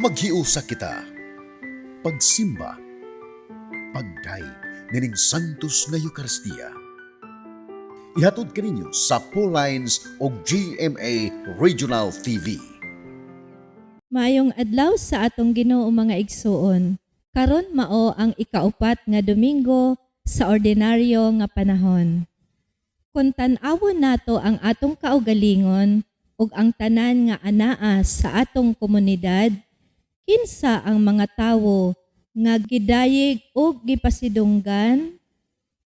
Maghiusa kita. Pagsimba. Pagdayeg nining Santos nga Eukaristiya. Ihatod kaninyo sa Lines og GMA Regional TV. Maayong adlaw sa atong Ginoo, mga igsuon. Karon mao ang ikaupat nga Domingo sa ordinaryo nga panahon. Kung tan-awon nato ang atong kaugalingon ug ang tanan nga anaa sa atong komunidad, kinsa ang mga tawo nga gidayeg ug gipasidunggan?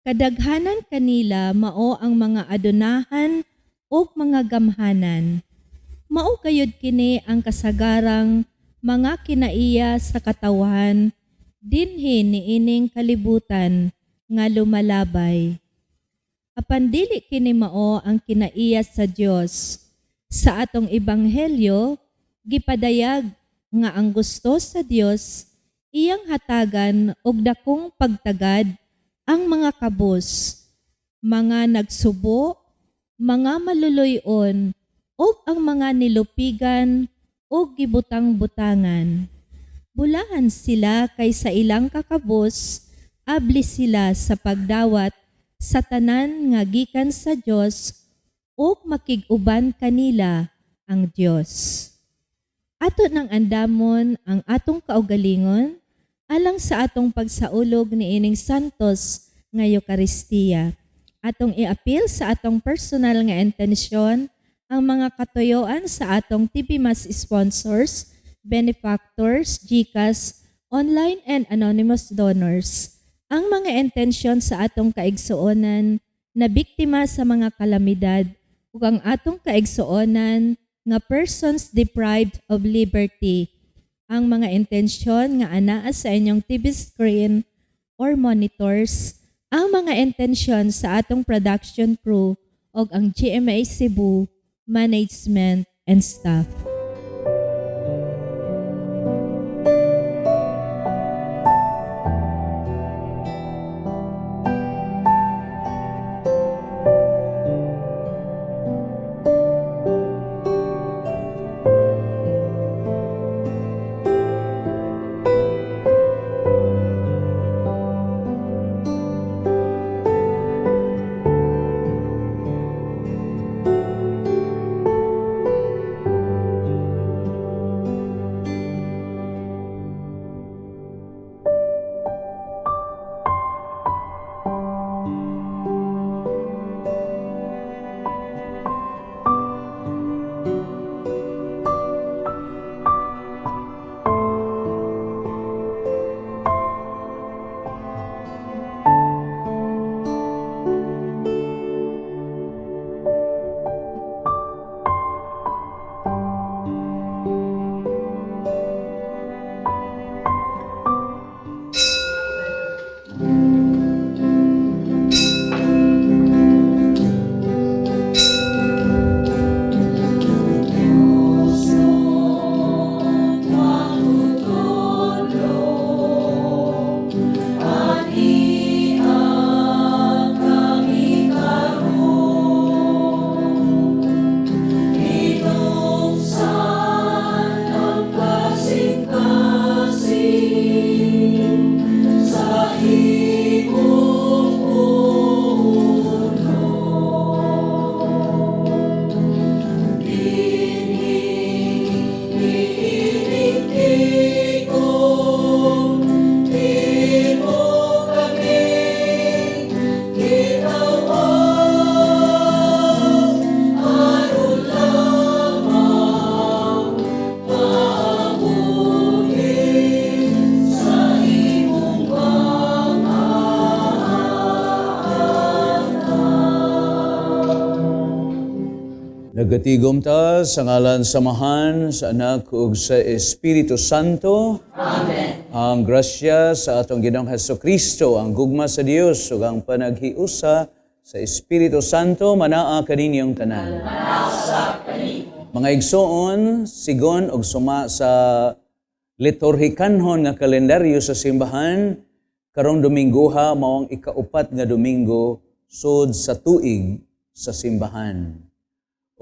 Kadaghanan kanila mao ang mga adunahan ug mga gamhanan. Mao gayud kini ang kasagarang mga kinaiya sa katawhan dinhi niining kalibutan nga lumalabay. Apan dili kini mao ang kinaiya sa Dios. Sa atong ebanghelyo, gipadayag nga ang gusto sa Dios, iyang hatagan og dakong pagtagad ang mga kabus, mga nagsubo, mga maluluy-on, ug ang mga nilupigan ug gibutang-butangan. Bulahan sila kay sa ilang kakabus, abli sila sa pagdawat sa tanan nga gikan sa Dios ug makig-uban kanila ang Dios. Ato nang andamon ang atong kaugalingon alang sa atong pagsaulog niining Santos nga Eukaristiya. Atong iapil sa atong personal nga intensyon ang mga katuyoan sa atong TV Mass sponsors, benefactors, GCash, online and anonymous donors. Ang mga intensyon sa atong kaigsuonan na biktima sa mga kalamidad ug ang atong kaigsuonan nga persons deprived of liberty. Ang mga intensyon nga anaa sa inyong TV screen or monitors, ang mga intensyon sa atong production crew ug ang GMA Cebu management and staff. Nagatigom ta sa ngalan sa Amahan, sa Anak ug sa Espiritu Santo. Amen. Ang grasya sa atong Ginoong Hesus Kristo, ang gugma sa Dios ug ang panaghiusa sa Espiritu Santo manaa kaninyong tanan. Mga igsoon, sigon og suma sa liturhikanhon nga kalendaryo sa simbahan, karong Dominggoha mao ang ikaupat nga Domingo sud sa tuig sa simbahan.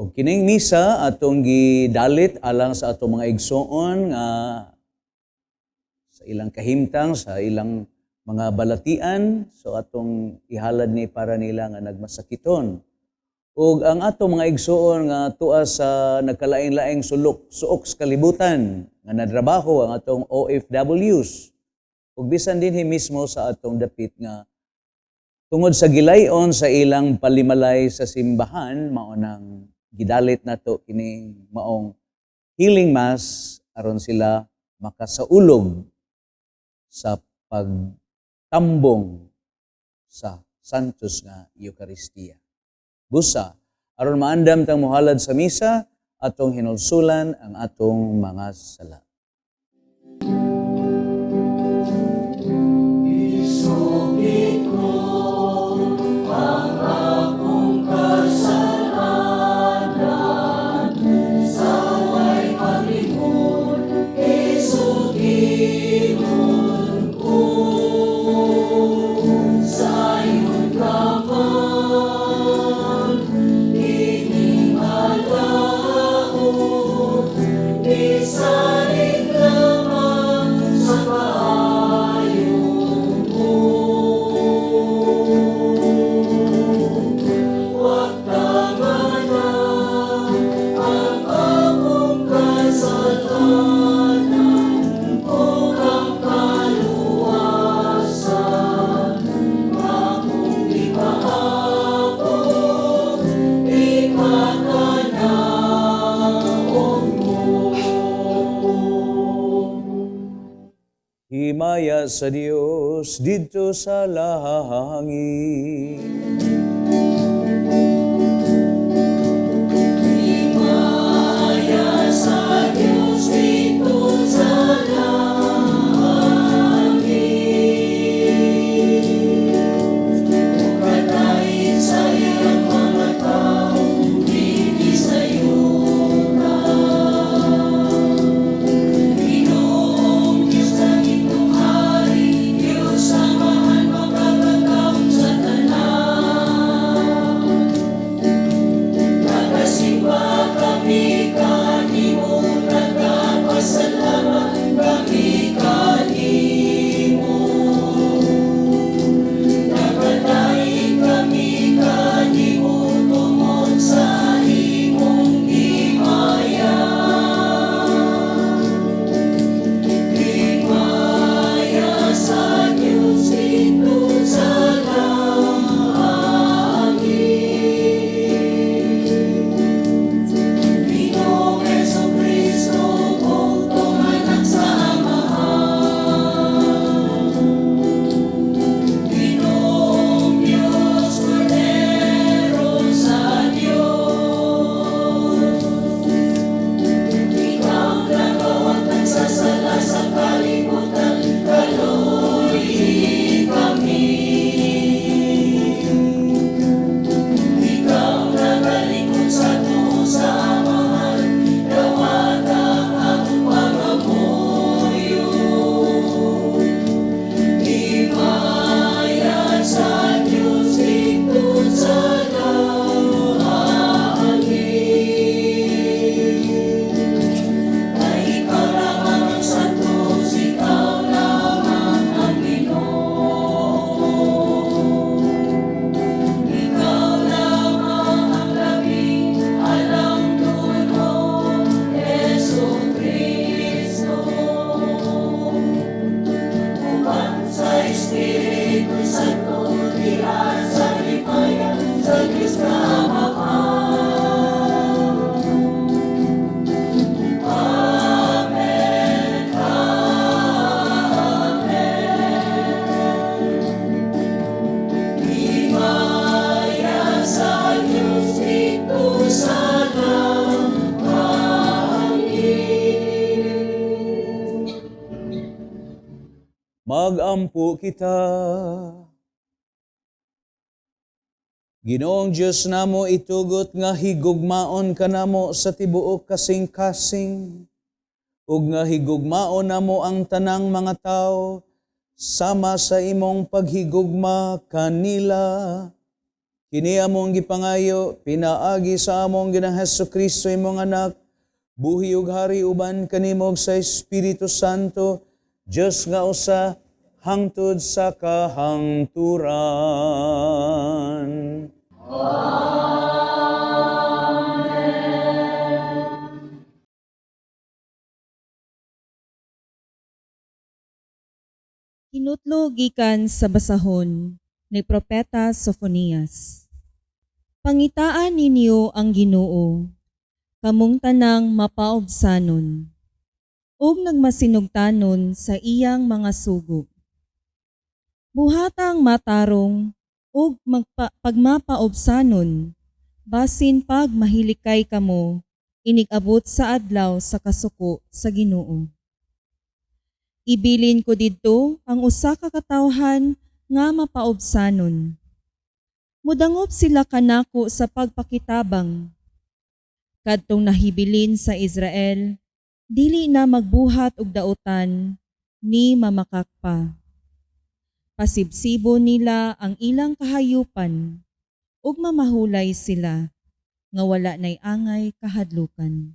Og kining misa atong gidalit alang sa atong mga igsoon nga ilang kahimtang, sa ilang mga balatian. So atong ihalad ni para nila nga nagmasakiton. Ug ang atong mga igsuon nga tuwa sa nagkalain-laing sulok suok sa kalibutan nga nadrabaho, ang atong OFWs. Ug bisan dinhi mismo sa atong dapit nga tungod sa gilayon sa ilang palimalay sa simbahan, mao nang gidalit nato kini maong healing mass aron sila makasaulog sa pagtambong sa Santos nga Eucharistia. Busa, aron maandam tang muhalad sa misa, atong hinulsulan ang atong mga sala. Himaya sa Dios didto sa langit. Himaya sa Dios didto sa langit. Ug sa iyang mga tao dinhi sa yuta. Ginoong Diyos langitong hari, Diyos Amahan makakagahom sa tanan. Nagasimba kami kanimo, nagapasalamat kami kanimo. Nagadaig kami kanimo tungod sa imong himaya. Himaya sa Diyos didto sa langit. Ginoong Hesukristo, bugtong anak sa Amahan. Ginoong Diyos, Kordero sa Diyos. Ikaw nagawat nagsasala sa kalibutan, kaluoyi kami. Ikaw nagalikod sa tuo sa Amahan, dawata ang pangamuyo. Himaya sa Diyos didto sa langit. Kay ikaw lamang ang santos, ikaw lamang ang Ginoo. Ikaw lamang ang labing alang-duno, Hesukristo. Uban sa Espiritu Santo, diha sa himaya sa Diyos nga Amahan. Amen. Amen. Himaya sa Diyos didto sa langit. Magampo kita. Ginoong Diyos namo, itugot nga higugmaon ka namo sa tibuok kasing-kasing, ug nga higugmaon namo ang tanang mga tao sama sa imong paghigugma kanila. Kini among gipangayo pinaagi sa among Ginoong Hesukristo, imong anak, buhi ug hari uban kanimo sa Espiritu Santo, Dios nga usa, hangtod sa kahangturan. Amen. Hinutlo gikan sa basahon ni Propeta Sofonias. Pangitaan ninyo ang Ginoo, kamong tanang mapaubsanon, ug nagmasinugtanon sa iyang mga sugo. Buhatang matarong ug pagmapaubsanon, basin pag mahilikay kamo, inig-abot sa adlaw sa kasuko sa Ginoo. Ibilin ko didto ang usa ka katawhan nga mapaubsanon. Mudangop sila kanako sa pagpakitabang. Kadtong nahibilin sa Israel, dili na magbuhat og dautan ni mamakak pa. Pasibsibo nila ang ilang kahayupan ug mamahulay sila nga wala nay angay kahadlukan.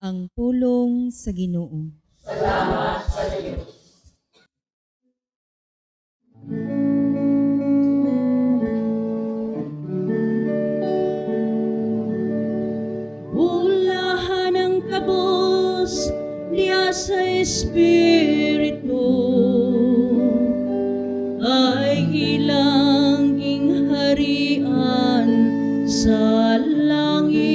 Ang pulong sa Ginoo. Salamat sa Dios. Bulahan ang kabos diya sa Espiritu ay ilang gingharian sa langit.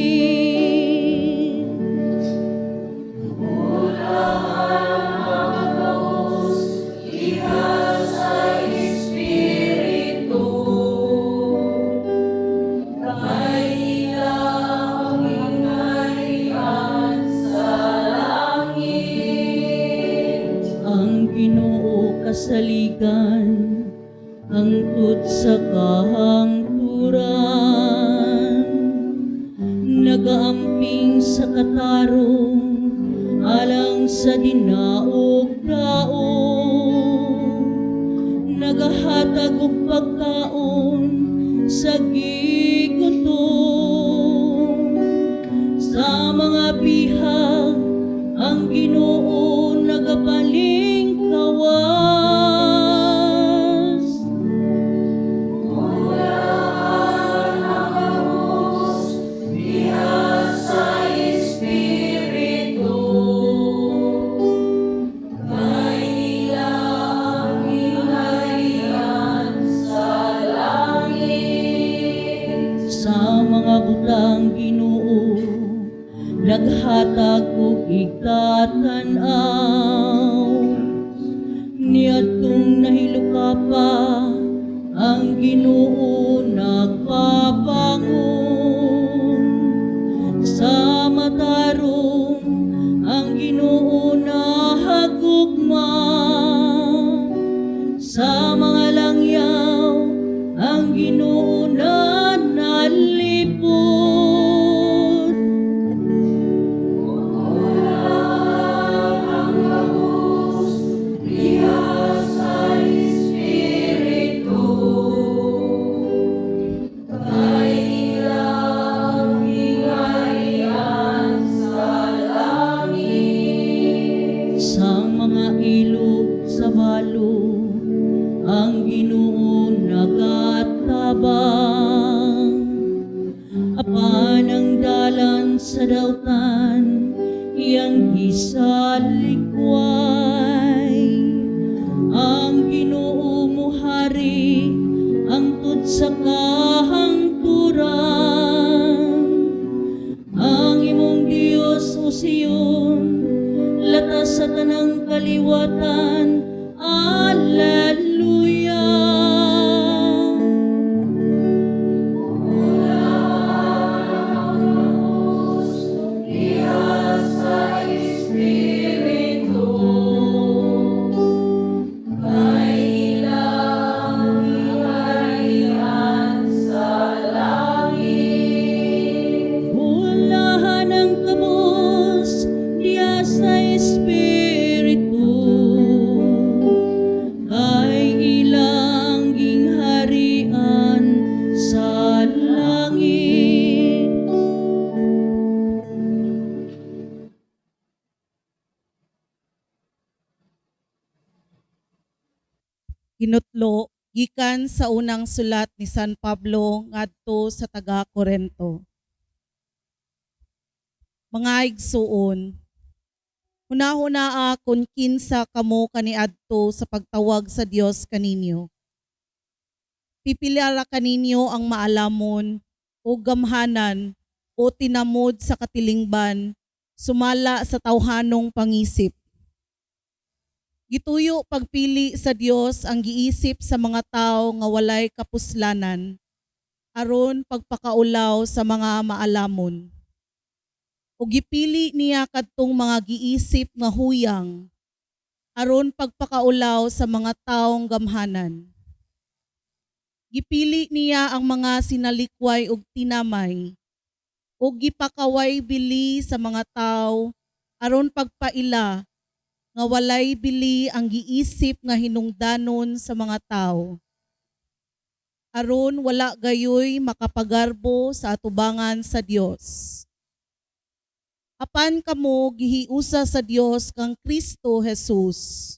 Bulahan ang kabos diha sa Espiritu kay ilang gingharian sa langit. Ang Ginoo kasaligan hangtod sa kahangturan, nagaamping sa katarong alang sa dinaog daog, nagahatag og pagkaon sa gigutom. Sa mga bihag ang Ginoo nagapalingkawas. Bulahan ang kabos diha sa Espiritu kay ilang gingharian sa langit. Sa mga butang Ginoo naghatag og igtatan-aw, niadtong nahilukapa ang Ginoo nagpabangon. Sa matarong ang Ginoo nahagugma, sa mga langyaw ang Ginoo nanalipod. Bulahan ang kabos diha sa Espiritu kay ilang gingharian sa langit. Sa mga ilog sa balo ang Ginoo nagatabang, apan ang dalan sa dautan iyang gisalikway. Ang Ginoo muhari hangtod sa kahangturan. Ang imong Dios, o Sion, latas sa tanang kaliwatan. Alleluia. Bulahan ang kabos diha sa Espiritu kay ilang gingharian sa langit. Bulahan ang kabos diya sa Espiritu kay Hinutlo gikan sa unang sulat ni San Pablo ngadto sa taga Korento. Mga igsuon, hunahunaa kon kinsa kamo kaniadto sa pagtawag sa Dios kaninyo. Pipila ra kaninyo ang maalamon o gamhanan o tinamod sa katilingban sumala sa tawhanong pangisip. Gituyo pagpili sa Dios ang giisip sa mga tao nga walay kapuslanan aron pagpakaulaw sa mga maalamon. O gipili niya kadtong mga giisip nga huyang aron pagpakaulaw sa mga taong gamhanan. Gipili niya ang mga sinalikway ug tinamay ug gipakaway bili sa mga tao aron pagpaila nga walay bili ang giisip nga hinungdanon sa mga tao. Aron wala gayoy makapagarbo sa atubangan sa Dios. Apan kamo gihiusa sa Dios kang Kristo Jesus.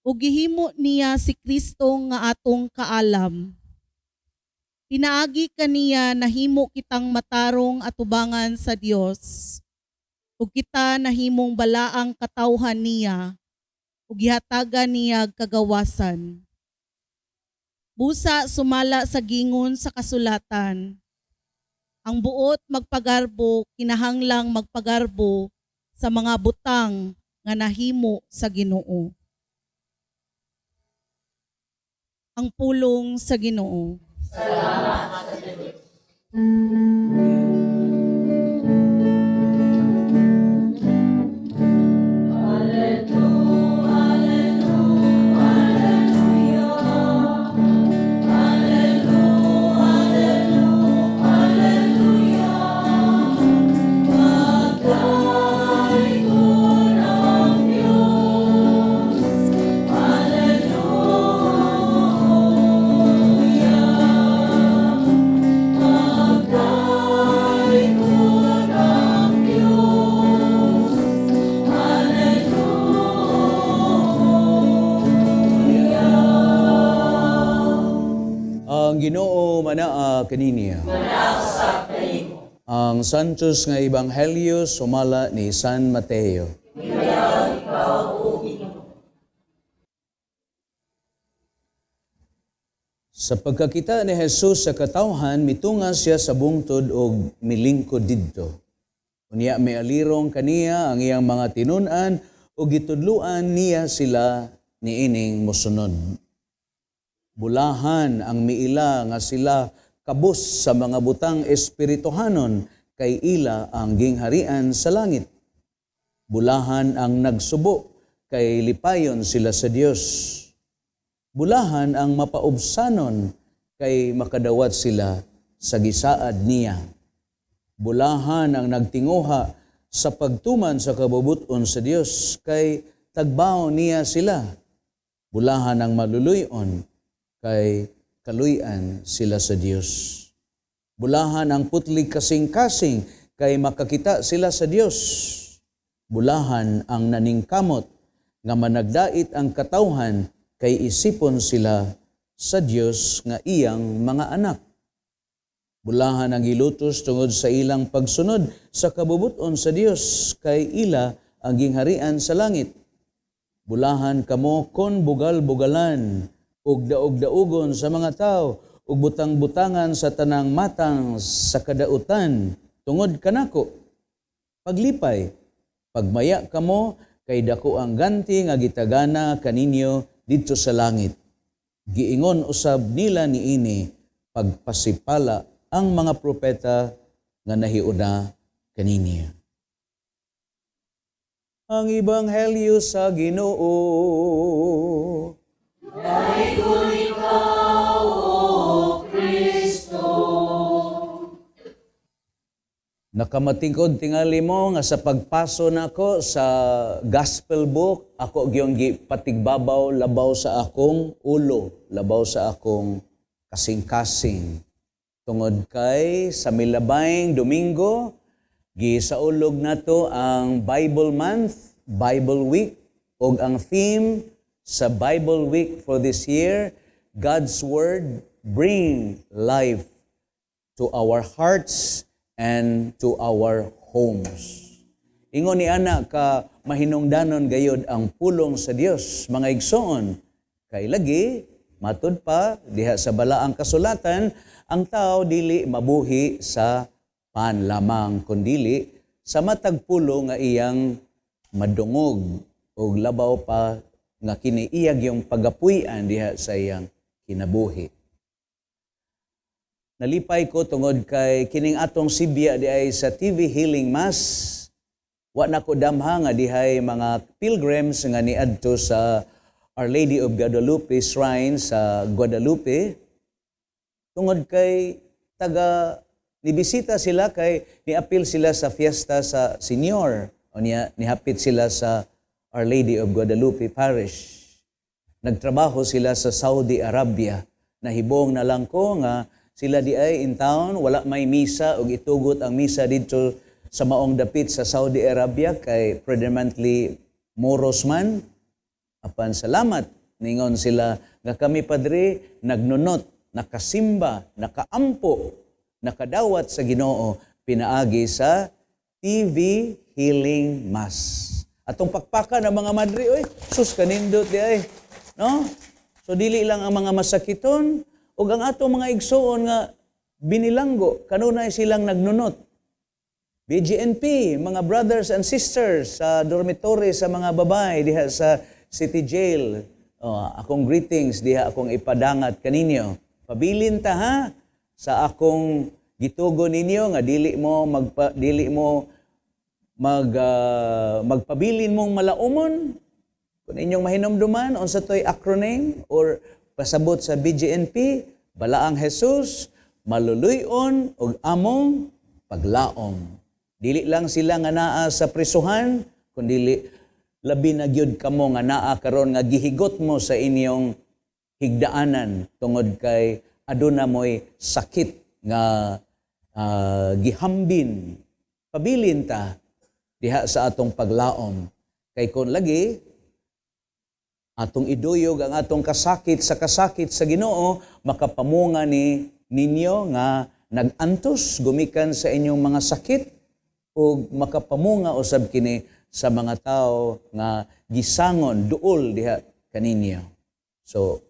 Ug gihimo niya si Kristo nga atong kaalam. Pinaagi kaniya nahimo kitang matarong atubangan sa Dios. Ug kita nahimong balaang katawhan niya ug gihatagan niya kagawasan. Busa sumala sa gingon sa kasulatan, ang buot magpagarbo kinahanglang magpagarbo sa mga butang nga nahimo sa Ginoo. Ang pulong sa Ginoo. Ang Ginoo manaa kaninya. Ang Santos nga Ebanghelyo sumala ni San Mateo. Sa pagkakita ni Jesus sa katawhan, mitunga siya sa bungtod og milingkod didto. Unya mialirong kaniya ang iyang mga tinun-an ug gitudluan niya sila niining mosunod. Bulahan ang miila nga sila kabus sa mga butang espirituhanon kay ila ang gingharian sa langit. Bulahan ang nagsubo kay lipayon sila sa Dios. Bulahan ang mapaubsanon kay makadawat sila sa gisaad niya. Bulahan ang nagtinguha sa pagtuman sa kabubuton sa Dios kay tagbaon niya sila. Bulahan ang maluluyon kay kaluy-an sila sa Dios. Bulahan ang putlig kasing-kasing kay makakita sila sa Dios. Bulahan ang naningkamot nga managdait ang katawhan kay isipon sila sa Dios nga iyang mga anak. Bulahan ang gilutos tungod sa ilang pagsunod sa kabubuton sa Dios kay ila ang gingharian sa langit. Bulahan kamo kon bugal-bugalan ug daog-daugon sa mga tao ug butang-butangan sa tanang matang sa kadautan tungod kanako. Paglipay, pagmaya kamo kay dako ang ganti nga gitagana kaninyo didto sa langit. Giingon usab nila niini pagpasipala ang mga propeta nga nahiuna kaninyo. Ang Ebanghelyo sa Ginoo. Nakamatingkod tingali mo nga sa pagpaso nako sa gospel book, ako gyud gipatigbabaw labaw sa akong ulo, labaw sa akong kasing-kasing. Tungod kay sa milabayng Domingo, gisaulog nato ang Bible Month, Bible Week, ug ang theme, Sa Bible Week for this year, God's Word bring life to our hearts and to our homes. Ingon ni ana ka mahinungdanon gayod ang pulong sa Dios, mga igsoon, kay lagi matud pa diha sa Balaang Kasulatan, ang tao dili mabuhi sa pan lamang kundili sa matag pulong nga iyang madungog, ug labaw pa nga kini iya gyung pagapuy-an diha sa iyang kinabuhi. Nalipay ko tungod kay kining atong sibya di ay sa TV Healing Mass. Wa na ko damha nga dihay mga pilgrims nga niadto sa Our Lady of Guadalupe Shrine sa Guadalupe tungod kay taga nibisita sila kay niapil sila sa fiesta sa senior o niya nihapit sila sa Our Lady of Guadalupe Parish. Nagtrabaho sila sa Saudi Arabia. Nahibong na lang ko nga sila di ay in town, wala may misa ug itugot ang misa didto sa maong dapit sa Saudi Arabia kay predominantly Moros man. Apan salamat, ningon sila nga kami, Padre, nagnunot, nakasimba, nakaampo, nakadawat sa Ginoo pinaagi sa TV Healing Mass. Atong pakpakan ang mga madre, oy, sus kanindot di ay, no? So dili lang ang mga masakiton ug ang atong mga igsoon nga binilanggo, kanunay silang nagnunot. BGNP, mga brothers and sisters sa dormitory sa mga babae diha sa City Jail. Oh, akong greetings diha akong ipadangat kaninyo. Pabilin ta ha sa akong gitugo ninyo nga dili mo magpabilin mong malaumon. Kung inyong mahinumduman unsa toy acronym or pasabot sa BGNP, Balaang Jesus, maluluy-on ug among paglaom. Dili lang sila nga naa sa prisuhan, kundili labi na gyud kamo nga naa karon nga gihigot mo sa inyong higdaanan tungod kay aduna mo'y sakit nga gihambin. Pabilin ta diha sa atong paglaom. Kay kon lagi atong iduyog ang atong kasakit sa kasakit sa Ginoo, makapamunga ni ninyo nga nag-antos gumikan sa inyong mga sakit ug makapamunga usab kini sa mga tao nga gisangon duol diha kaninyo. So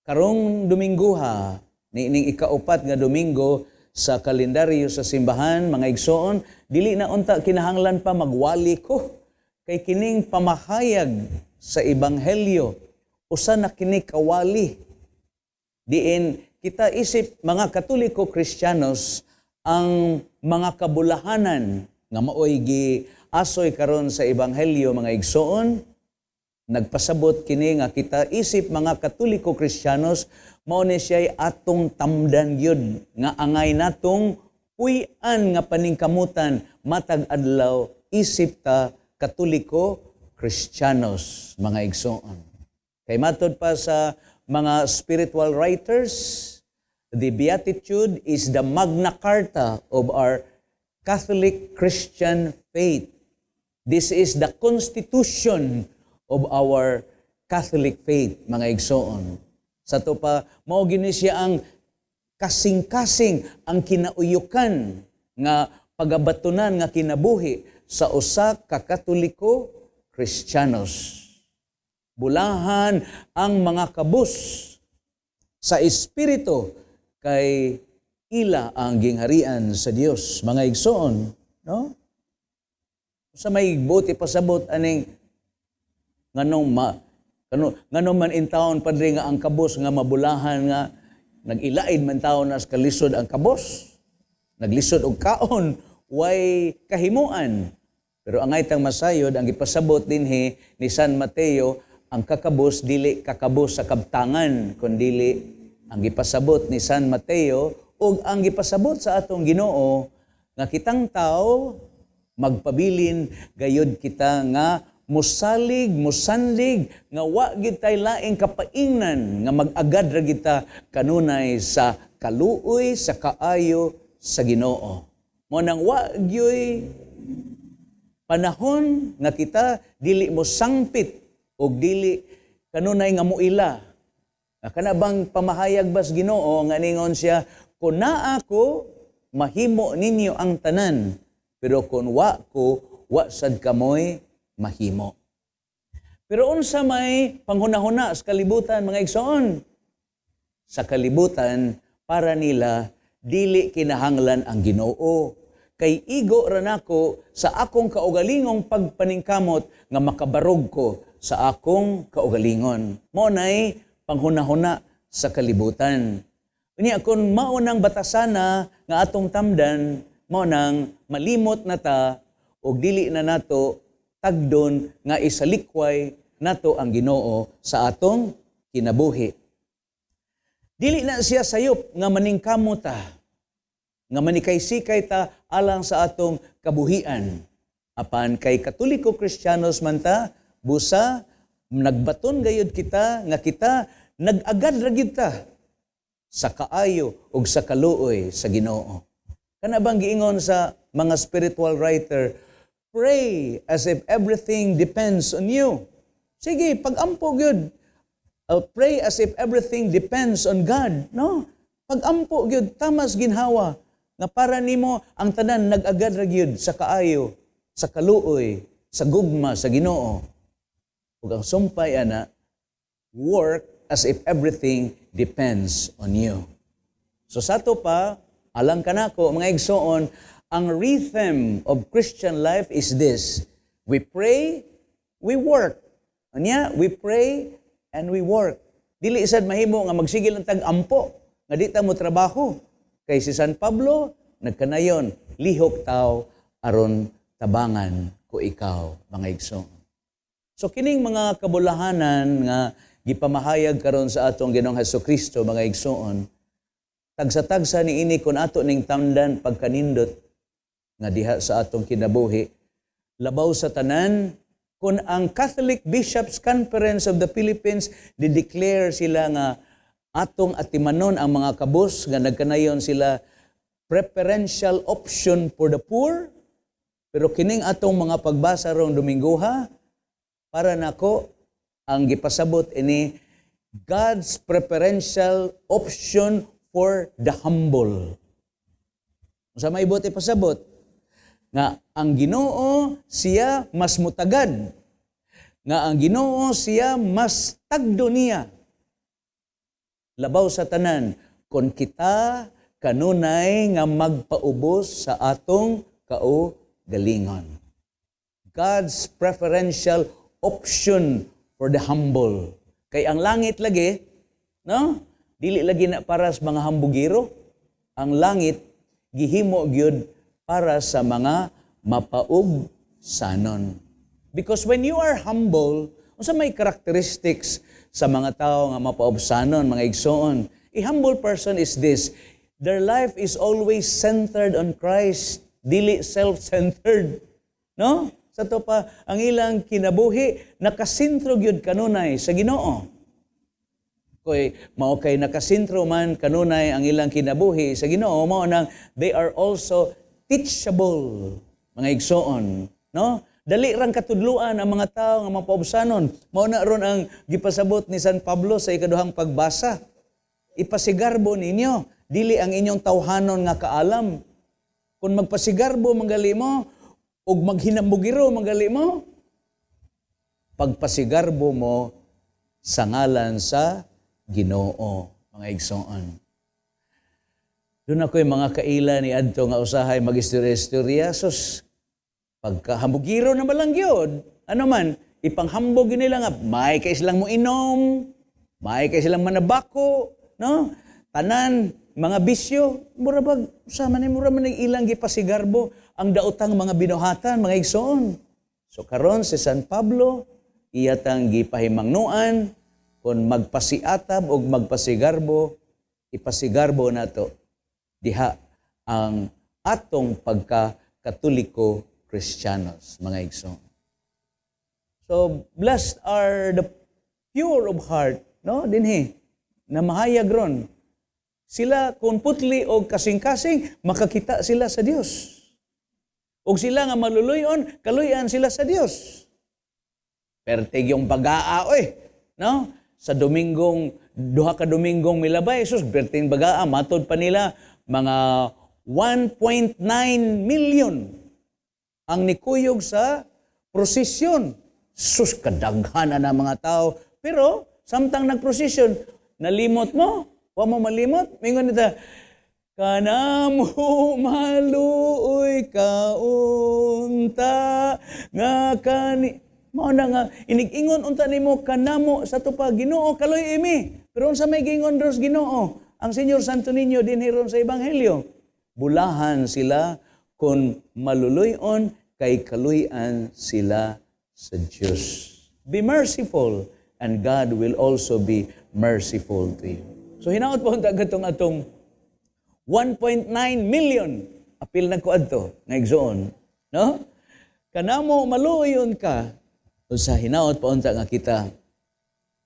karong Domingguha, niining ikaupat nga Domingo sa kalendaryo sa simbahan, mga igsoon, dili na unta kinahanglan pa magwali ko kay kining pamahayag sa ebanghelyo usa na kini kawali diin kita isip mga Katoliko Kristiyanos ang mga kabulahanan nga maoy gi asoy karon sa ebanghelyo, mga igsoon. Nagpasabot kini nga kita isip mga Katoliko Kristiyanos, mao ni siya'y atong tamdan gyud nga angay natong puy-an nga paningkamutan matag adlaw isip ta Katoliko Kristiyanos, mga igsoon. Kay matod pa sa mga spiritual writers, the Beatitude is the Magna Carta of our Catholic Christian faith. This is the constitution of our Catholic faith, mga igsoon. Sa to pa, mao gini siya ang kasing-kasing, ang kinauyukan nga pagabatunan nga kinabuhi sa usa ka Katoliko Kristiyanos. Bulahan ang mga kabus sa espiritu kay ila ang gingharian sa Dios, mga igsoon, no? Sa may buti pasabot aning nganong ma kano ngano man in town, Padre, nga ang kabos nga mabulahan nga nag-ilaid man taon nas kalisod ang kabos, naglisod og kaon, way kahimuan? Pero angay tang masayod ang gipasabot dinhi ni San Mateo, ang kakabos dili kakabos sa kabtangan, kundili ang gipasabot ni San Mateo ug ang gipasabot sa atong Ginoo nga kitang tao magpabilin gayud kita nga musalig, musanlig, nga wa gid tay laing kapaingnan nga mag-agad ra kita kanunay sa kaluoy, sa kaayo sa Ginoo. Mo nang wa gyoy panahon nga kita dili mo sangpit Og dili kanunay nga muila. Kana bang pamahayag bas Ginoo nga ningon siya, "Kun naa ko, mahimo ninyo ang tanan, pero kun wa ko, wa sad kamoy mahimo." Pero unsa may panghunahuna sa kalibutan, mga igsoon? Sa kalibutan, para nila, dili kinahanglan ang Ginoo. Kay igo ra nako sa akong kaugalingong pagpaningkamot nga makabarog ko sa akong kaugalingon. Mao nay panghunahuna sa kalibutan. Unya kung mao nang batasana nga atong tamdan, mao nang malimot na ta og dili na nato tagdon nga isalikway nato ang Ginoo sa atong kinabuhi. Dili na siya sayop nga maningkamot ta, nga manikay-sikay ta alang sa atong kabuhian. Apan kay Katoliko Kristiyanos man ta, busa nagbaton gayud kita nga kita nag-agad ra gyud ta sa kaayo ug sa kaluoy sa Ginoo. Kana bang giingon sa mga spiritual writer, "Pray as if everything depends on you." Sige, pag-ampo gyud. Pray as if everything depends on God, no? Pag-ampo gyud tamas ginhawa nga para nimo ang tanan nag-agad ra gyud sa kaayo, sa kaluoy, sa gugma sa Ginoo. Ug ang sumpay ana, work as if everything depends on you. So sa to pa, alang kanako, mga igsoon, ang rhythm of Christian life is this. We pray, we work. Anya, we pray and we work. Dili sad mahimo nga magsige lang tag ampo nga di ta mo trabaho. Kay si San Pablo nagkanayon, "Lihok taw aron tabangan ko ikaw," mga igsoon. So kining mga kabulahanan nga gipamahayag karon sa atong Ginoong Hesus Kristo, mga igsoon, tagsa-tagsa niini kun ato ning tamdan pagkanindot nga diha sa atong kinabuhi. Labaw sa tanan kung ang Catholic Bishops Conference of the Philippines di-declare sila nga atong atimanon ang mga kabus nga nagkanayon sila preferential option for the poor. Pero kining atong mga pagbasa rong Domingoha, para nako ang gipasabot ini God's preferential option for the humble. Unsa may buot ipasabot? Nga ang Ginoo siya mas mutagad. Nga ang Ginoo siya mas tagdo niya. Labaw sa tanan kon kita kanunay nga magpaubos sa atong kaugalingon. God's preferential option for the humble. Kay ang langit lagi, no? Dili lagi na para sa mga hambugiro. Ang langit gihimo gyud para sa mga mapaubsanon. Because when you are humble, unsa may characteristics sa mga tao nga mapaubsanon, mga igsoon? A humble person is this: their life is always centered on Christ, dili self-centered. No? Sa to pa, ang ilang kinabuhi nakasentro gyud kanunay sa Ginoo. Koy mao kay nakasentro man kanunay ang ilang kinabuhi sa Ginoo, mao nang they are also teachable, mga igsoon, no? Dali rang katudluan ang mga tao nga mapaubsanon. Mao na ron ang gipasabot ni San Pablo sa ikaduhang pagbasa. "Ipasigarbo ninyo dili ang inyong tawhanon nga kaalam." Kung magpasigarbo manggali mo ug maghinambugiro manggali mo, pagpasigarbo mo sa ngalan sa Ginoo, mga igsoon. Doon ako'y mga kaila ni adto nga usahay mag-istorya-istorya, sus, pagkahambugiro na malang yun, ano man, ipanghambog yun nila nga, may kay silang mo inom, may kay silang manabako, no? Tanan, mga bisyo, mura bag, sama ni mura man ang ilang gipasigarbo ang daotang mga binuhatan, mga igsoon. So karon si San Pablo, iyatang gipahimangnuan, kung magpasiatab o magpasigarbo, ipasigarbo nato diha ang atong pagka-Katoliko Kristiyanos, mga igsoon. So, blessed are the pure of heart, no? Dinhi, na mahayag ron. Sila, kung putli o kasing-kasing, makakita sila sa Dios. Og sila nga maluluyon, kaluyan sila sa Dios. Pertig yung bagaa, oy, no? Sa Dominggong, 2 ka Dominggong milabay, sus, perting bagaa, matod pa nila, mga 1.9 million ang nikuyog sa prosesyon. Sus, kadaghan na mga tao. Pero, samtang nagprosesyon, nalimot mo? Wa mo malimot? Mingon nita, "Kanamo maluoy ka unta nga kani." Mao na nga inig-ingon unta nimo kanamo sa tupa, "Ginoo, kaluy-i mi." Pero unsa may giingon ros Ginoo? Ang Señor Santo Niño dinhi ron sa Ebanghelyo. Bulahan sila kung maluluyon kay kaluy-an sila sa Diyos. Be merciful and God will also be merciful to you. So hinaot po unta katong atong 1.9 million apil na ko adto nga igsoon, no? Kanamo maluoyon ka, sa hinaot pa unta nga kita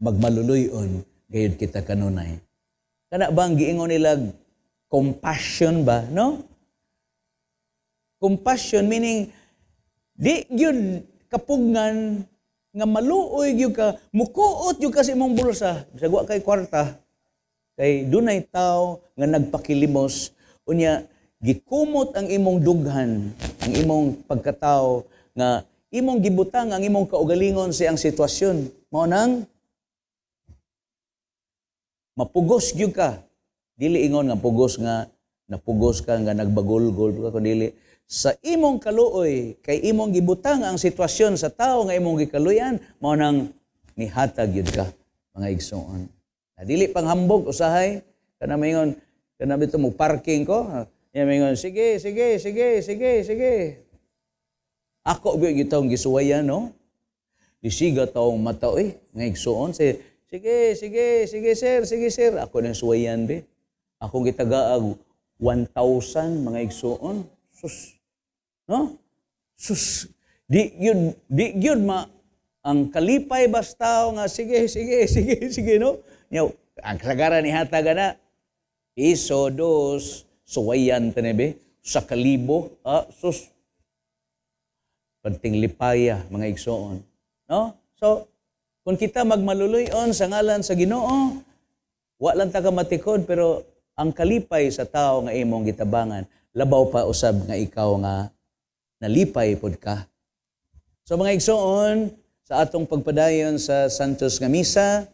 magmaluluyon gayud kita kanunay. Kana bang giingon nila compassion ba, no? Compassion meaning di gyud kapugngan nga maluoy gyud ka, mukuot gyud ka sa imong bulsa, bisag wa kay kwarta, kay dunay tao nga nagpakilimos, unya gikumot ang imong dughan, ang imong pagkatao nga imong gibutang ang imong kaugalingon sa iyang sitwasyon. Mao nang mapugos gyud ka. Dili ingon nga pugos nga napugos ka nga nagbagulgol ka, kundi sa imong kaluoy kay imong gibutang ang sitwasyon sa tao nga imong gikaluyan, mao nang nihatag gyud ka, mga igsoon. Na dili panghambog usahay kana maingon kana bito mo parking ko, ya maingon, "Sige, sige, sige, sige, sige." Ako gyud gitong gisuwayan, no? Disiga taong mata oy, nga igsuon sige, sige, sige, sige sir, sige sir, ako nang suwayan be. Akong gitagaag 1,000, mga igsuon. Sus. No? Sus. Di gyud ma ang kalipay basta nga sige, sige, sige, sige, no? Nya, ang kasagaran ni hataga na piso, dos, suwayan tanibe sa kalibo, ah, sus. Panting lipaya, mga igsoon. No? So, kung kita magmaluluyon sa ngalan sa Ginoo, wa lang ta ka matikod, pero ang kalipay sa tao nga imong gitabangan, labaw pa usab nga ikaw nga nalipay pod ka. So mga igsoon, sa atong pagpadayon sa Santos nga Misa,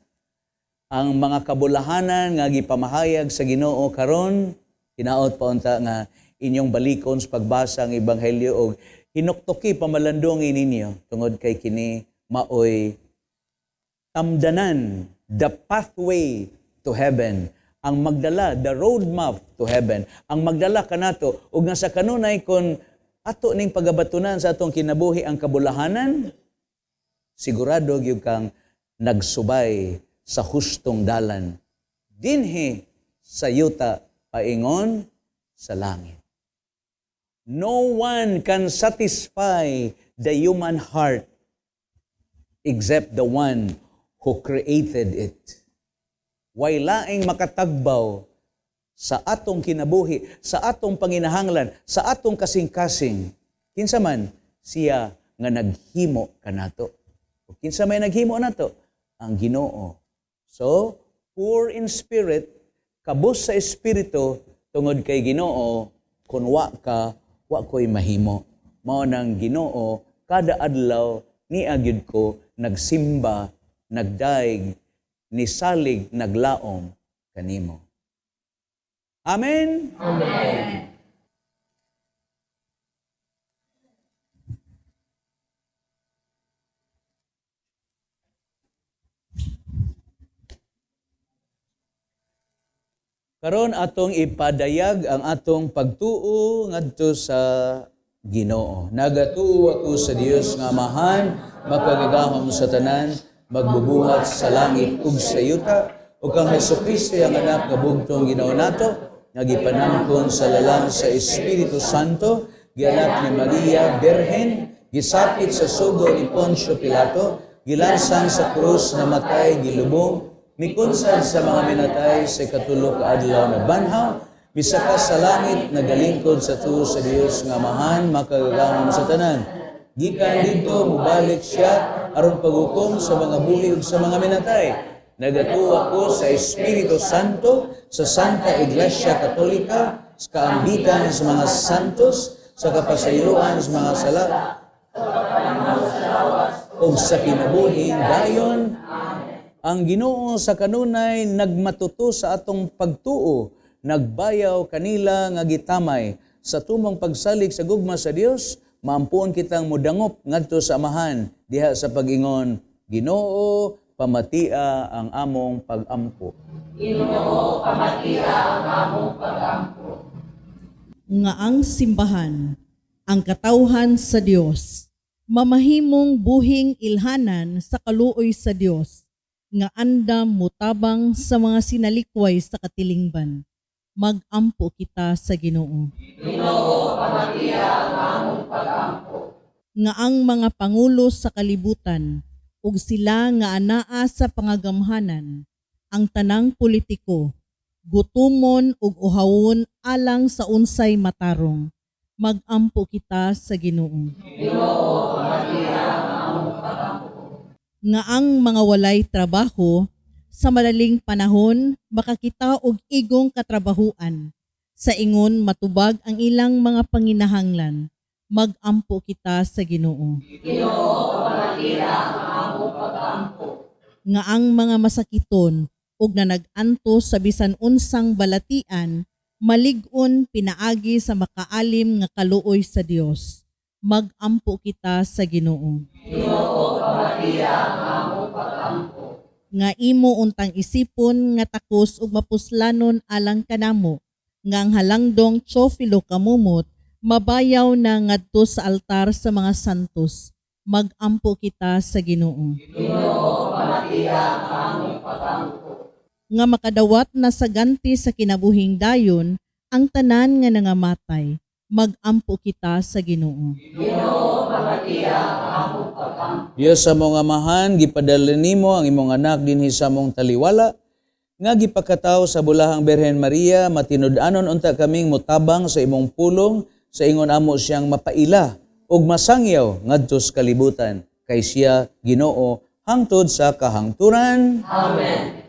ang mga kabulahanan nga gipamahayag sa Ginoo karon, hinaot pa unta nga inyong balikon sa pagbasa ang ebanghelyo og hinuktuki pamalandungi ninyo tungod kay kini maoy tamdanan, the pathway to heaven, ang magdala, the roadmap to heaven, ang magdala kanato ug nga sa kanunay kon ato ning pagabatunan sa atong kinabuhi ang kabulahanan, sigurado gyud kang nagsubay sa hustong dalan dinhi sa yuta paingon sa langit. No one can satisfy the human heart except the one who created it. Way laing makatagbaw sa atong kinabuhi, sa atong panginahanglan, sa atong kasing-kasing. Kinsa man siya nga naghimo kanato. O kinsa may naghimo nato? Ang Ginoo. So, poor in spirit, kabus sa espiritu tungod kay Ginoo, kun wa ka, wa ko'y mahimo. Mao nang Ginoo, kada adlaw niya gyud ko nagsimba, nagdaig, nisalig, naglaom kanimo. Amen. Amen. Karon atong ipadayag ang atong pagtuo ngadto sa Ginoo. Nagatuo ako sa Dios nga Amahan, makagagahom sa tanan, magbubuhat sa langit ug sa yuta, ug kang Hesukristo ang anak nga bugtong Ginoo nato, nga gipanangkon sa lalang sa Espiritu Santo, gianak ni Maria Birhen, gisakit sa sugo ni Poncio Pilato, gilansang sa krus, namatay, gilubong, mikunsad sa mga minatay, sa 3 ka adlaw na banhaw, misaka sa langit, nagalingkod sa tuo sa Dios nga Amahan, makagagahom sa tanan. Gikan didto mubalik siya. aron paghukom sa mga buhi ug sa mga minatay. Nagatuo ako sa Espiritu Santo, sa Santa Iglesia Katolika, sa kaambikan sa mga santos, sa kapasayloan sa mga sala, ug sa kinabuhing dayon. Ang Ginoo sa kanunay nagmatuto sa atong pagtuo, nagbayaw kanila nga gitamay. Sa tumong pagsalig sa gugma sa Dios, maampuon kitang mudangop ngadto sa Amahan diha sa pag-ingon, Ginoo, pamatia ang among pagampo. Ginoo, pamatia ang among pagampo. Nga ang simbahan, ang katawhan sa Dios, mamahimong buhing ilhanan sa kaluoy sa Dios, nga andam mutabang sa mga sinalikway sa katilingban. Magampo kita sa Ginoo. Ginoo, pamatia ang among pagampo. Nga ang mga pangulo sa kalibutan ug sila nga anaa sa pangagamhanan, ang tanang politiko, gutumon ug uhawon alang sa unsay matarong. Magampo kita sa Ginoo. Ginoo, pamatia ang among pagampo. Nga ang mga walay trabaho sa madaling panahon makakita og igong katrabahuan, sa ingon matubag ang ilang mga panginahanglan. Magampo kita sa Ginoo. Ginoo, pamatia ang among pagampo. Nga ang mga masakiton ug nanag-antos sa bisan unsang balatian malig-on pinaagi sa makaalim nga kaluoy sa Dios. Magampo kita sa Ginoo. Ginoo, pamatia ang among pagampo. Nga imo untang isipon nga takos ug mapuslanon alang kanamo, nga ang halangdong Teofilo Camomot mabayaw na ngadto sa altar sa mga santos. Magampo kita sa Ginoo. Ginoo, pamatia ang among pagampo. Nga makadawat na sa ganti sa kinabuhing dayon ang tanan nga nangamatay. Magampo kita sa Ginoo. Ginoo, pamatia ang among pagampo. Dios among Amahan, gipadala nimo ang imong anak dinhi sa among taliwala, nga gipakataw sa bulahang Birhen Maria, matinud-anon unta kaming motabang sa imong pulong, sa ingon amo siyang mapaila ug masangyaw ngadto sa kalibutan, kay siya Ginoo hangtod sa kahangturan. Amen.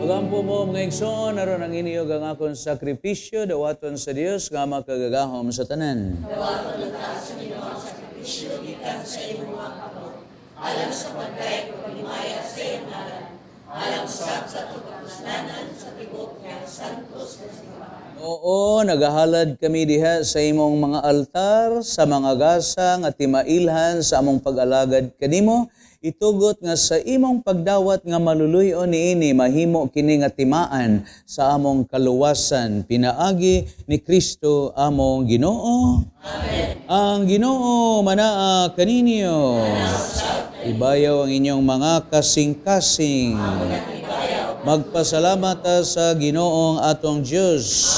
Magampo mo mga igsoon, aron ang iniyog ang akong sakripisyo, dawaton sa Dios nga makagagahom sa tanan. Dawaton sa Ginoo ang sakripisyo gikan sa imong mga kamot, alang sa pagdayeg ug paghimaya sa iyang ngalan, alang usab sa atong kapuslanan sa tibuok niyang santos. Oo, nagahalad kami diha sa imong mga altar, sa mga gasa nga timailhan sa among pag-alagad kanimo, itugot nga sa imong pagdawat nga maluluy-on niini mahimo kini nga timaan sa among kaluwasan pinaagi ni Kristo among Ginoo. Amen. Ang Ginoo manaa kaninyo. Ibayaw ang inyong mga kasing-kasing. Magpasalamat ta sa Ginoong atong Dios.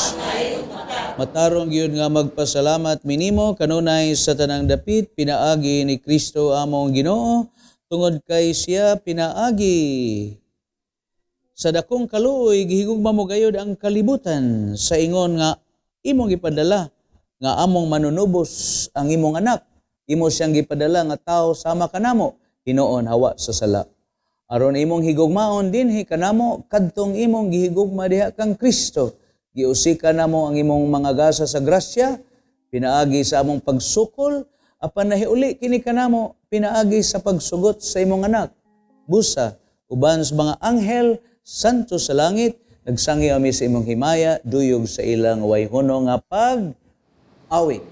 Matarong gyud nga magpasalamat minimo kanunay sa tanang dapit pinaagi ni Kristo among Ginoo, tungod kay siya pinaagi sa dakong kaluoy gihigugma mo gayud ang kalibutan sa ingon nga imong gipadala nga among manunubos ang imong anak, imo siyang gipadala nga tawo sama kanamo hinuon hawa sa sala. Aron imong higugmaon dinhi kanamo kadtong imong gihigugma diha kang Kristo. Giusika namo ang imong mga gasa sa grasya pinaagi sa among pagsukol, apan nahiuli kini kanamo pinaagi sa pagsugot sa imong anak. Busa uban sa mga anghel santo sa langit, nagsangi ami sa imong himaya duyog sa ilang way huno nga pag-awit.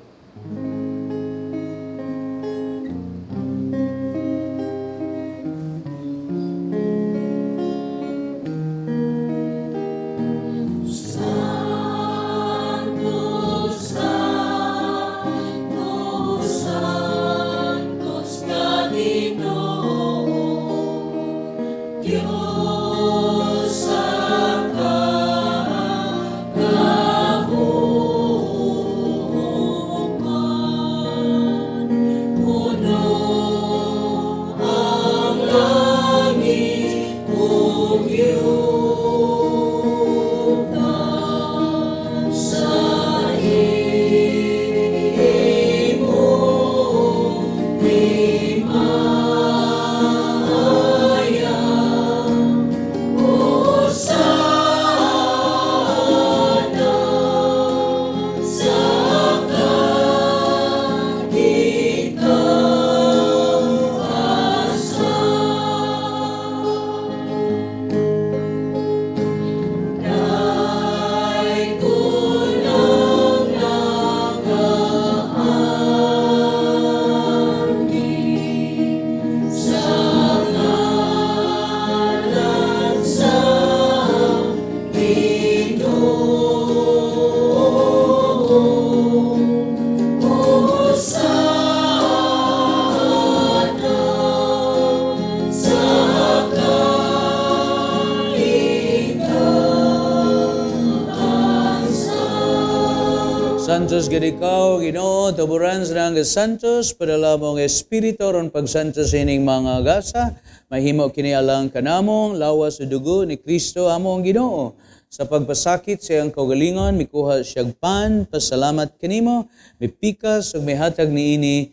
Santos gid ikaw, Ginoo, tuburan sa nang santos, padala mong espiritu ron pagsantos ining mga gasa, mahimo kini alang kanamong lawas ug dugo ni Kristo among Ginoo. Sa pagpasakit sa iyang kaugalingon, mikuha siyag pan, pasalamat kanimo, mipikas ug mihatag niini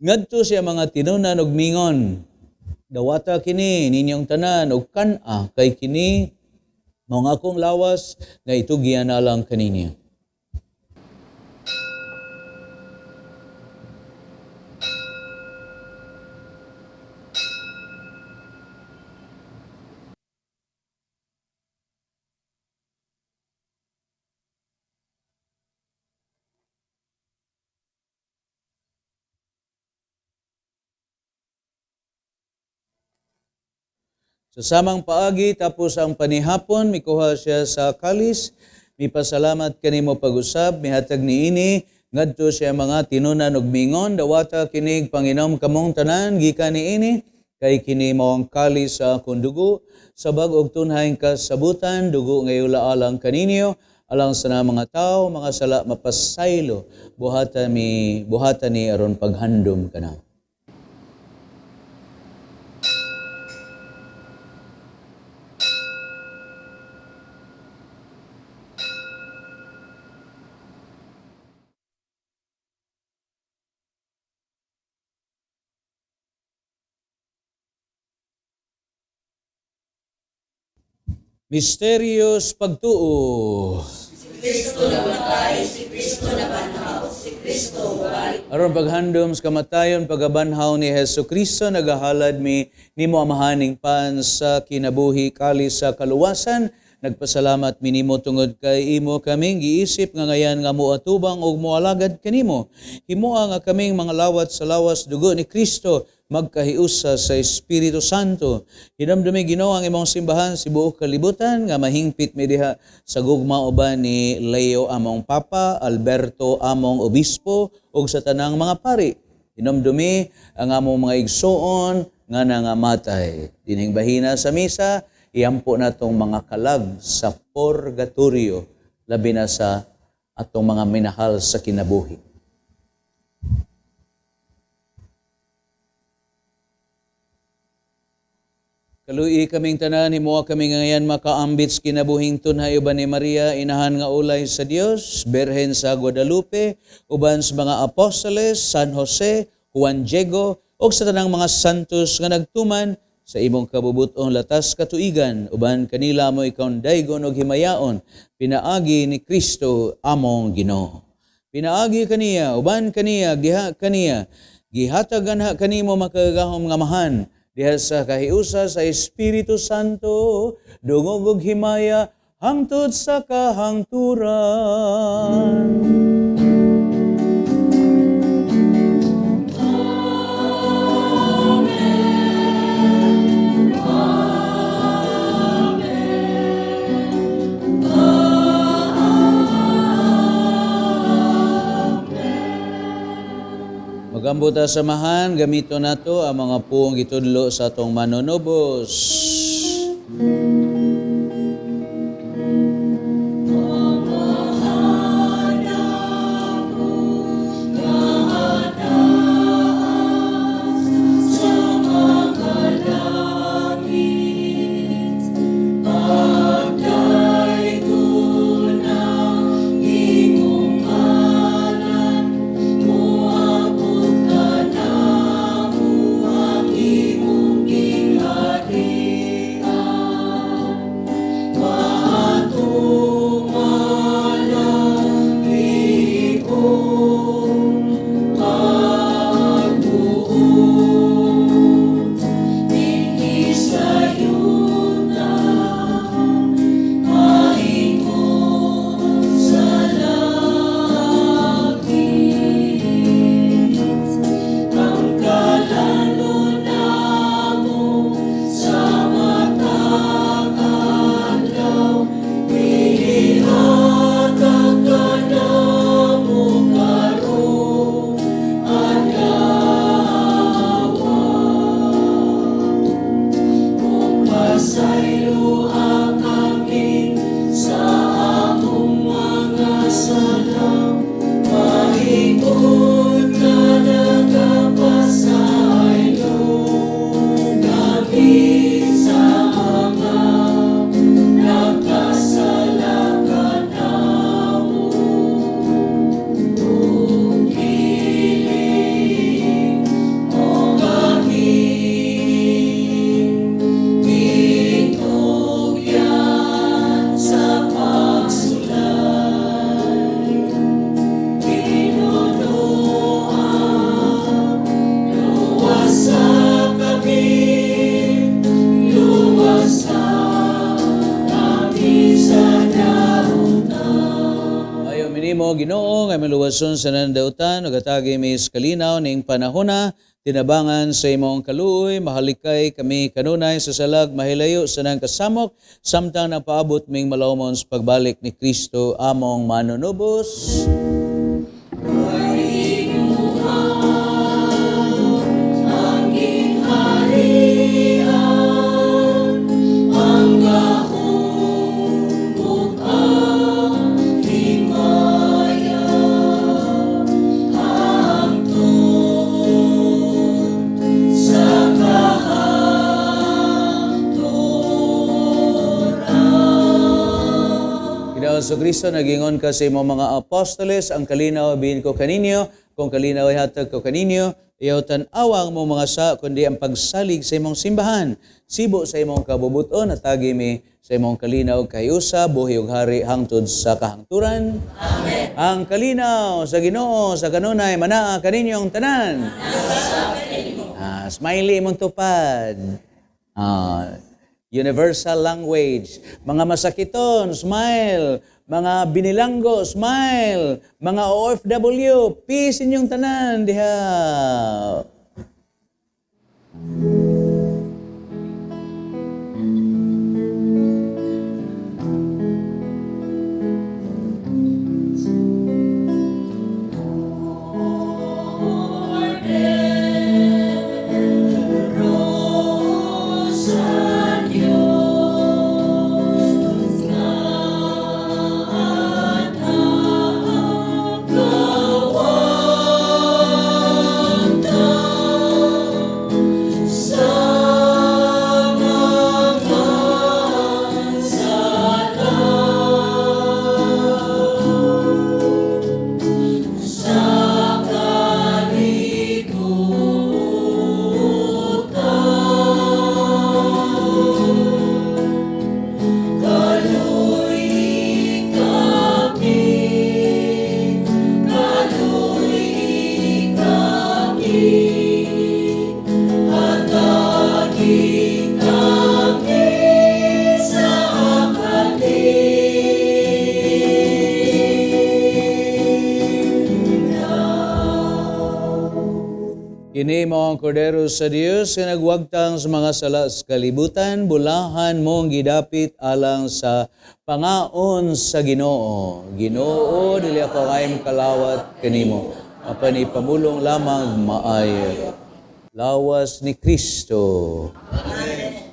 ngadto siya mga tinunan ug mingon. Dawata kini ninyong tanan ug kan-a kay kini mao nga akong lawas nga itugyan alang kaninyo. Sa samang paagi, tapos ang panihapon, mikuha siya sa kalis, mipasalamat kanimo pag-usab, mihatag niini, ngadto siya mga tinunan ug mingon, dawata kinig Panginom kamong tanan, gikan niini, kay kini mao ang kalis sa akong dugo, sa bag-og tunhayng kasabutan, dugo ngayula alang kaninyo, alang sa na mga tao, mga sala mapasaylo, buhata ni aron paghandom kana. Misterios pagtuo. Si Kristo namatay, si Kristo nabanhaw, si Kristo balik. Aron paghandom sa kamatayon, pagabanhaw ni Hesus Kristo, nagahalad mi nimo amahaning pan sa kinabuhi kali sa kaluwasan. Nagpasalamat mi nimo tungod kay imo kaming giisip nga ngayan nga moatubang ug moalagad kanimo. Himoa nga kaming mga lawat sa lawas dugo ni Kristo magkahiusa sa Espiritu Santo. Hinumdumi, Ginoo, ang imong simbahan sa buok kalibutan nga mahingpit mi diha sa gugma uban ni Leo among Papa, Alberto among Obispo ug sa tanang mga pari. Hinumdumi ang among mga igsoon nga nangamatay. Dinhing bahina sa misa, iampo natong mga kalag sa purgatorio, labi na sa atong mga minahal sa kinabuhi. Kaluoyi kaming tanan, himoa kami ngayan makaambit sa kinabuhing tunhay uban ni Maria, inahan nga ulay sa Dios, Berhen sa Guadalupe, uban sa mga apostoles, San Jose, Juan Diego, ug sa tanang mga santos nga nagtuman sa imong kabubut-ong latas katuigan, uban kanila mo ikaw daygon og himayaon, pinaagi ni Kristo among Ginoo. Pinaagi kaniya, uban kaniya, diha kaniya, gihatag anha kanimo makagagahom nga Amahan, diha sa kahiusa sa Espiritu Santo, dungog ug himaya hangtod sa kahangturan. Magambo ta samahan, gamito nato ang mga puong gitudlo sa atong manunubos. Ayo mi nimo, Ginoo, nga maluwason sa nandautan ug hatagi mi sa kalinaw ning panahona, tinabangan sa imong kaluoy, mahalikay kami kanunay sa salag, mahilayo sa nang kasamok, samtang napaabot ming malawmon sa pagbalik ni Kristo among manunubos. Ginoo Kristo, nagingon ka sa imong mga apostoles, ang kalinaw bilin ko kaninyo, kung kalinaw ihatag ko kaninyo, iyaw tan-awa ang imong mga sa, kundi ang pagsalig sa imong simbahan. Sibo sa imong kabubuton, hatagi mi sa imong kalinaw kahiusa, buhi ug hari hangtod sa kahangturan. Amen. Ang kalinaw sa Ginoo sa kanunay manaa kaninyong tanan. Smiley imong tupad. Universal language. Mga masakiton, smile. Mga binilanggo, smile. Mga OFW, peace inyong tanan diha. Kini mao ang Kordero sa Dios nga nagwagtang sa mga sala sa kalibutan, bulahan mong gidapit alang sa pangaon sa Ginoo. Ginoo, dili ako angay kalawat kanimo, apan ipamulong lamang maayo. Lawas ni Kristo. Amen.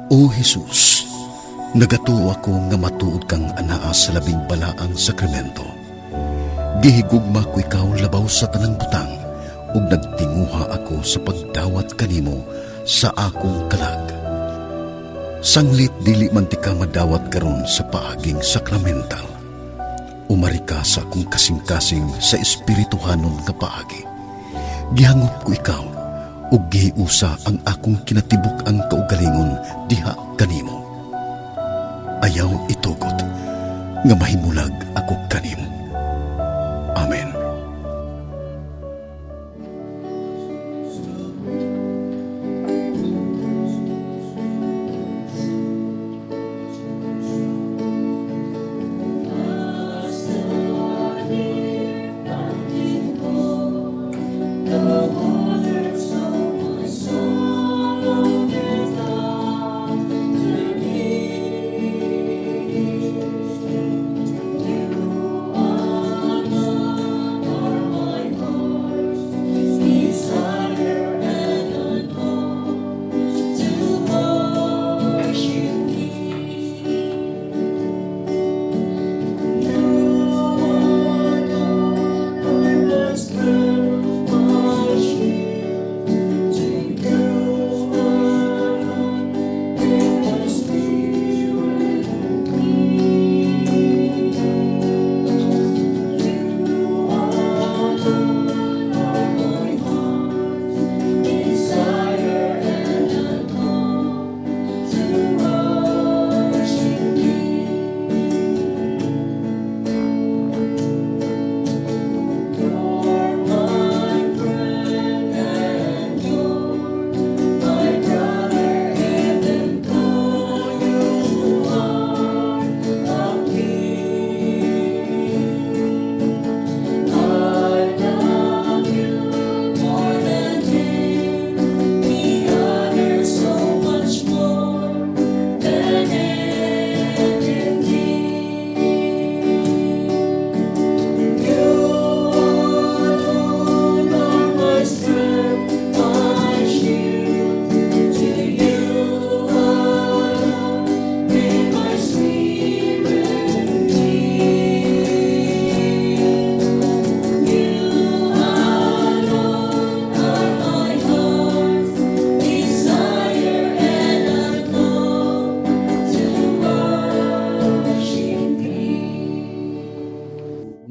O Jesus, nagatuo ako nga matuod kang anaa sa labing balaang sakramento. Gihigugma ko ikaw labaw sa tanang butang ug nagtinguha ako sa pagdawat kanimo sa akong kalag. Sanglit dili man tika madawat karon sa paaging sakramental. Umari ka sa akong kasing-kasing sa espirituhanon nga paagi. Gihangop ko ikaw ug gihiusa ang akong kinatibuk-ang kaugalingon diha kanimo. Ayaw itugot nga mahimulag ako kanimo. Amen.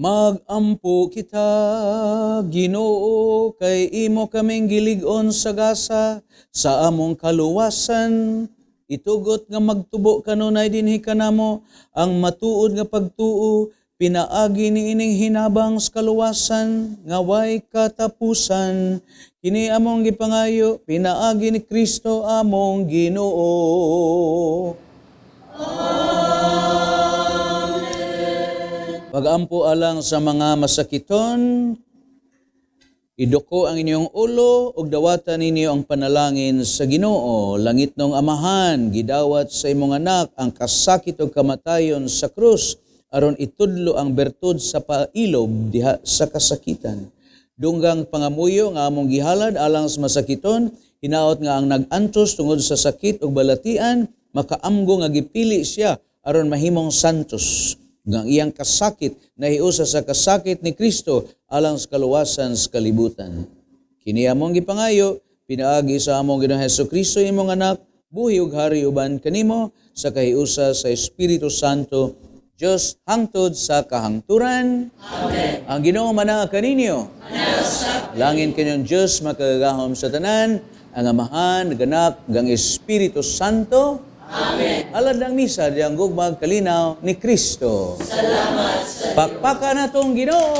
Magampo kita, Ginoo, kay imo kaming gilig-on sa gasa sa among kaluwasan. Itugot nga magtubo kanunay dinhi kanamo ang matuod nga pagtuo Pinaagi niining hinabang sa kaluwasan nga way katapusan. Kini among gipangayo pinaagi ni Kristo among Ginoo. Pagampo alang sa mga masakiton, iduko ang inyong ulo ug dawatan ninyo ang panalangin sa Ginoo. Langitnong Amahan, gidawat sa imong anak ang kasakit ug kamatayon sa krus aron itudlo ang bertud sa pailob diha sa kasakitan. Dunggang pangamuyo nga among gihalad alang sa masakiton, hinaot nga ang nag-antos tungod sa sakit ug balatian, makaamgo nga gipili siya aron mahimong santos. Nga ang iyang kasakit nahiusa sa kasakit ni Kristo alang sa kaluwasan sa kalibutan. Kini among gipangayo pinaagi sa among Ginoong Hesukristo imong anak, buhi ug hari uban kanimo sa kahiusa sa Espiritu Santo, Dios hangtod sa kahangturan. Amen. Ang Ginoo manaa kaninyo. Langin kanyang Dios makagagahom sa tanan, ang Amahan, ang Anak, ang Espiritu Santo. Amen. Alad ng misa, diyang gugmag kalinaw ni Kristo. Salamat sa Pakpaka na tong Ginoo.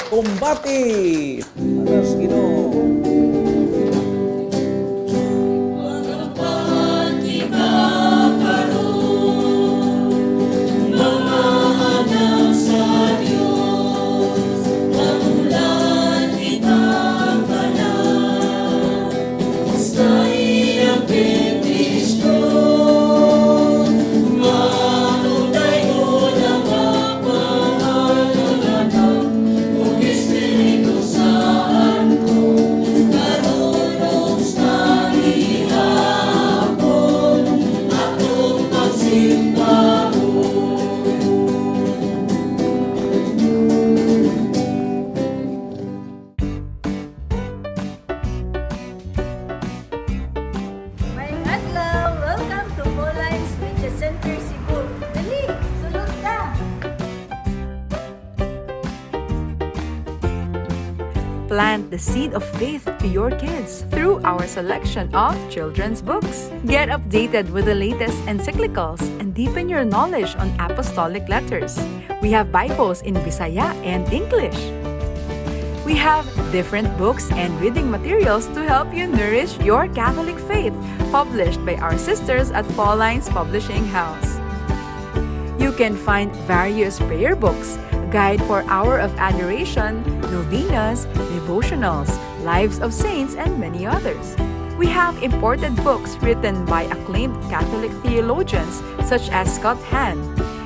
Kumbati. Aras Ginoo. Maayong adlaw! Welcome to Paulines Media Center Cebu. Dali, sulod ta! Plant the seed of faith to your kids through our selection of children's books. Get updated with the latest encyclicals and deepen your knowledge on apostolic letters. We have Bibles in Bisaya and English. We have different books and reading materials to help you nourish your Catholic faith, published by our sisters at Paulines Publishing House. You can find various prayer books, guide for Hour of Adoration, novenas, devotionals, lives of saints, and many others. We have imported books written by acclaimed Catholic theologians such as Scott Hahn,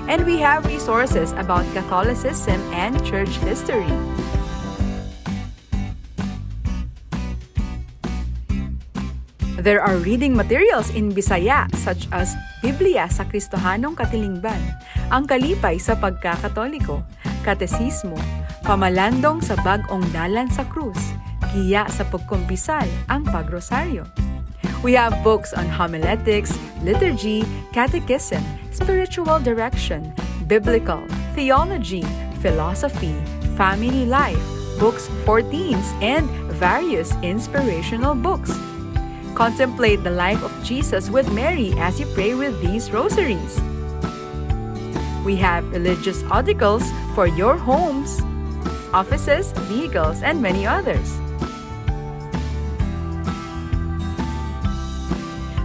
and we have resources about Catholicism and church history. There are reading materials in Bisaya such as Biblia sa Kristohanong Katilingban, Ang Kalipay sa Pagkakatoliko, Katesismo, Pamalandong sa Bag-ong Dalan sa Krus, Giya sa Pagkumpisal, ang Pagrosaryo. We have books on homiletics, liturgy, catechism, spiritual direction, biblical, theology, philosophy, family life, books for teens, and various inspirational books. Contemplate the life of Jesus with Mary as you pray with these rosaries. We have religious articles for your homes, offices, vehicles, and many others.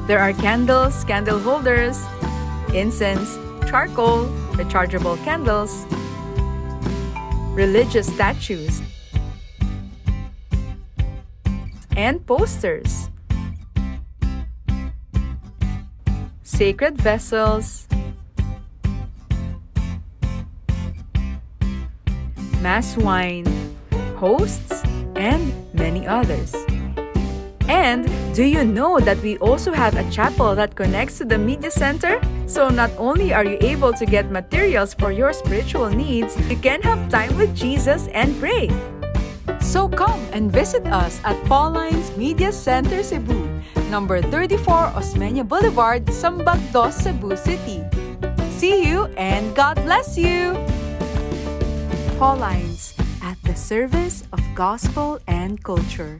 There are candles, candle holders, incense, charcoal, rechargeable candles, religious statues, and posters. Sacred vessels, mass wine, hosts, and many others. And do you know that we also have a chapel that connects to the media center? So not only are you able to get materials for your spiritual needs, you can have time with Jesus and pray. So come and visit us at Paulines Media Center Cebu, number 34 Osmeña Boulevard, Sambag Dos, Cebu City. See you and God bless you! Paulines, at the service of gospel and culture.